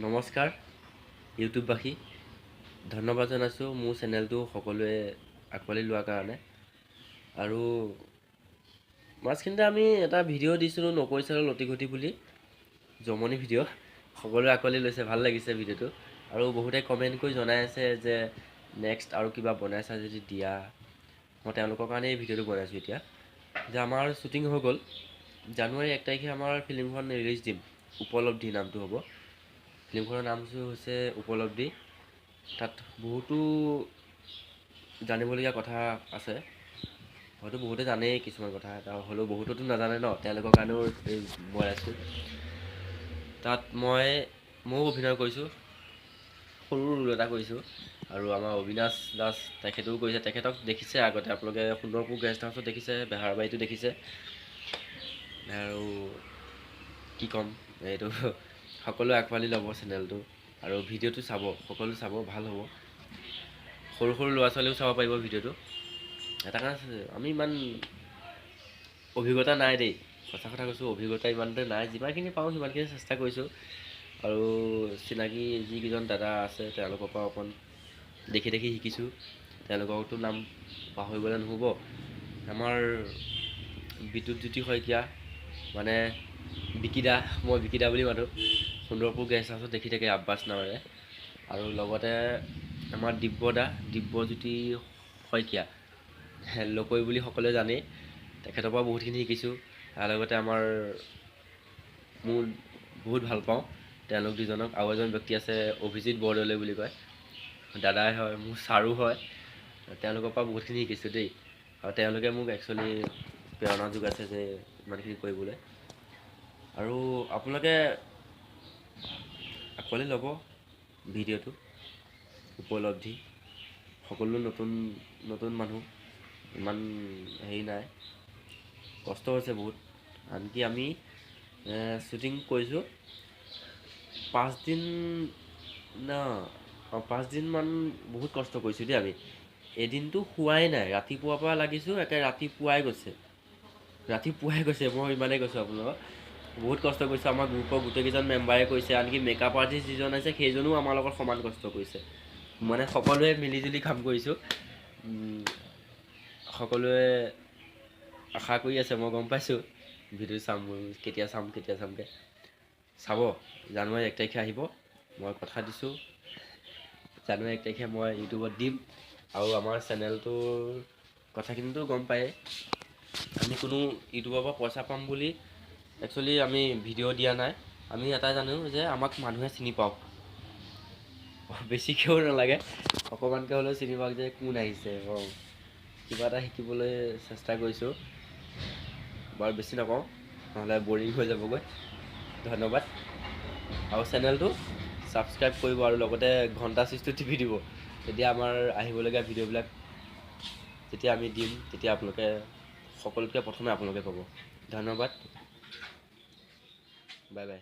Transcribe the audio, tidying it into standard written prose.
নমস্কাৰ ইউটিউববাসী, ধন্যবাদ জনাইছোঁ মোৰ চেনেলটো সকলোৱে আঁকোৱালি লোৱাৰ কাৰণে। আৰু মাজখিনিতে আমি এটা ভিডিঅ' দিছিলোঁ, নকৈচালৰ লটিঘটি বুলি, জমনি ভিডিঅ', সকলোৱে আঁকোৱালি লৈছে, ভাল লাগিছে ভিডিঅ'টো। আৰু বহুতে কমেণ্ট কৰি জনাই আছে যে নেক্সট আৰু কিবা বনাইছা যদি দিয়া। মই তেওঁলোকৰ কাৰণে এই ভিডিঅ'টো বনাইছোঁ এতিয়া। যে আমাৰ শ্বুটিং হৈ গ'ল, জানুৱাৰী 1 তাৰিখে আমাৰ ফিল্মখন ৰিলিজ দিম, উপলব্ধি নামটো হ'ব। ফিল্মখনৰ নামটো হৈছে উপলব্ধি। তাত বহুতো জানিবলগীয়া কথা আছে, হয়তো বহুতে জানেই কিছুমান কথা, এটা হ'লেও বহুতেতো নাজানে ন, তেওঁলোকৰ কাৰণেও এই বনাইছোঁ। তাত ময়ো অভিনয় কৰিছোঁ, সৰু ৰোল এটা কৰিছোঁ। আৰু আমাৰ অবিনাশ দাস তেখেতেও কৰিছে, তেখেতক দেখিছে আগতে আপোনালোকে সুন্দৰপুৰ গেষ্ট হাউচত দেখিছে, বেহাৰবাৰীতো দেখিছে। আৰু কি ক'ম, এইটো সকলোৱে আঁকোৱালি ল'ব চেনেলটো আৰু ভিডিঅ'টো চাব, সকলো চাব, ভাল হ'ব। সৰু সৰু ল'ৰা ছোৱালীও চাব পাৰিব ভিডিঅ'টো। এটা কাৰণে আমি ইমান অভিজ্ঞতা নাই দেই, সঁচা কথা কৈছোঁ, অভিজ্ঞতা ইমানতে নাই, যিমানখিনি পাৰোঁ সিমানখিনি চেষ্টা কৰিছোঁ। আৰু চিনাকি যিকেইজন দাদা আছে তেওঁলোকৰ পৰা অকণ দেখি দেখি শিকিছোঁ, তেওঁলোককতো নাম পাহৰিবলৈ নহ'ব। আমাৰ বিদ্যুৎ জ্যোতি শইকীয়া, মানে বিকিদা, মই বিকিদা বুলি মাতোঁ, সুন্দৰপুৰ গেষ্ট হাউচত দেখি থাকে আব্বাছ নামেৰে। আৰু লগতে আমাৰ দিব্যদা, দিব্যজ্যোতি শইকীয়া, লকৈ বুলি সকলোৱে জানেই, তেখেতৰ পৰা বহুতখিনি শিকিছোঁ। তাৰ লগতে আমাৰ মোৰ বহুত ভাল পাওঁ তেওঁলোক দুজনক। আৰু এজন ব্যক্তি আছে অভিজিত বৰদলৈ বুলি কয়, দাদাই হয়, মোৰ ছাৰো হয়, তেওঁলোকৰ পৰা বহুতখিনি শিকিছোঁ দেই। আৰু তেওঁলোকে মোক একচুৱেলি প্ৰেৰণা যোগাইছে যে ইমানখিনি কৰিবলৈ। আৰু আপোনালোকে আঁকোৱালি ল'ব ভিডিঅ'টো, উপলব্ধি। সকলো নতুন নতুন মানুহ, ইমান হেৰি নাই, কষ্ট হৈছে বহুত। আনকি আমি শ্বুটিং কৰিছোঁ 5 দিন ন, অঁ, 5 দিনমান বহুত কষ্ট কৰিছোঁ দেই আমি। এদিনটো শোৱাই নাই, ৰাতিপুৱাৰ পৰা লাগিছোঁ, একে ৰাতিপুৱাই গৈছে, ৰাতিপুৱাই গৈছে। মই ইমানেই কৈছোঁ আপোনালোকক, বহুত কষ্ট কৰিছোঁ। আমাৰ গ্ৰুপৰ গোটেইকেইজন মেম্বাৰে কৰিছে, আনকি মেকআপ আৰ্টিষ্ট যিজন আছে সেইজনো আমাৰ লগত সমান কষ্ট কৰিছে। মানে সকলোৱে মিলি জুলি কাম কৰিছোঁ। সকলোৱে আশা কৰি আছে, মই গম পাইছোঁ, ভিডিঅ' চাম, কেতিয়া চাম কেতিয়া চামকৈ। চাব, জানুৱাৰী 1 তাৰিখে আহিব, মই কথা দিছোঁ। জানুৱাৰী 1 তাৰিখে মই ইউটিউবত দিম। আৰু আমাৰ চেনেলটোৰ কথাখিনিতো গম পায়েই, আমি কোনো ইউটিউবৰ পৰা পইচা পাম বুলি একচুৱেলি আমি ভিডিঅ' দিয়া নাই। আমি এটাই জানো যে আমাক মানুহে চিনি পাওক, বেছিকৈও নালাগে, অকণমানকৈ হ'লেও চিনি পাওক যে কোন আহিছে। অঁ, কিবা এটা শিকিবলৈ চেষ্টা কৰিছোঁ। বাৰু বেছি নকওঁ, নহ'লে বৰিং হৈ যাবগৈ। ধন্যবাদ। আৰু চেনেলটো ছাবস্ক্ৰাইব কৰিব আৰু লগতে ঘণ্টা চুইচটো টিপি দিব, তেতিয়া আমাৰ আহিবলগীয়া ভিডিঅ'বিলাক যেতিয়া আমি দিম তেতিয়া আপোনালোকে সকলোতকৈ প্ৰথমে আপোনালোকে পাব। ধন্যবাদ, বাই বাই।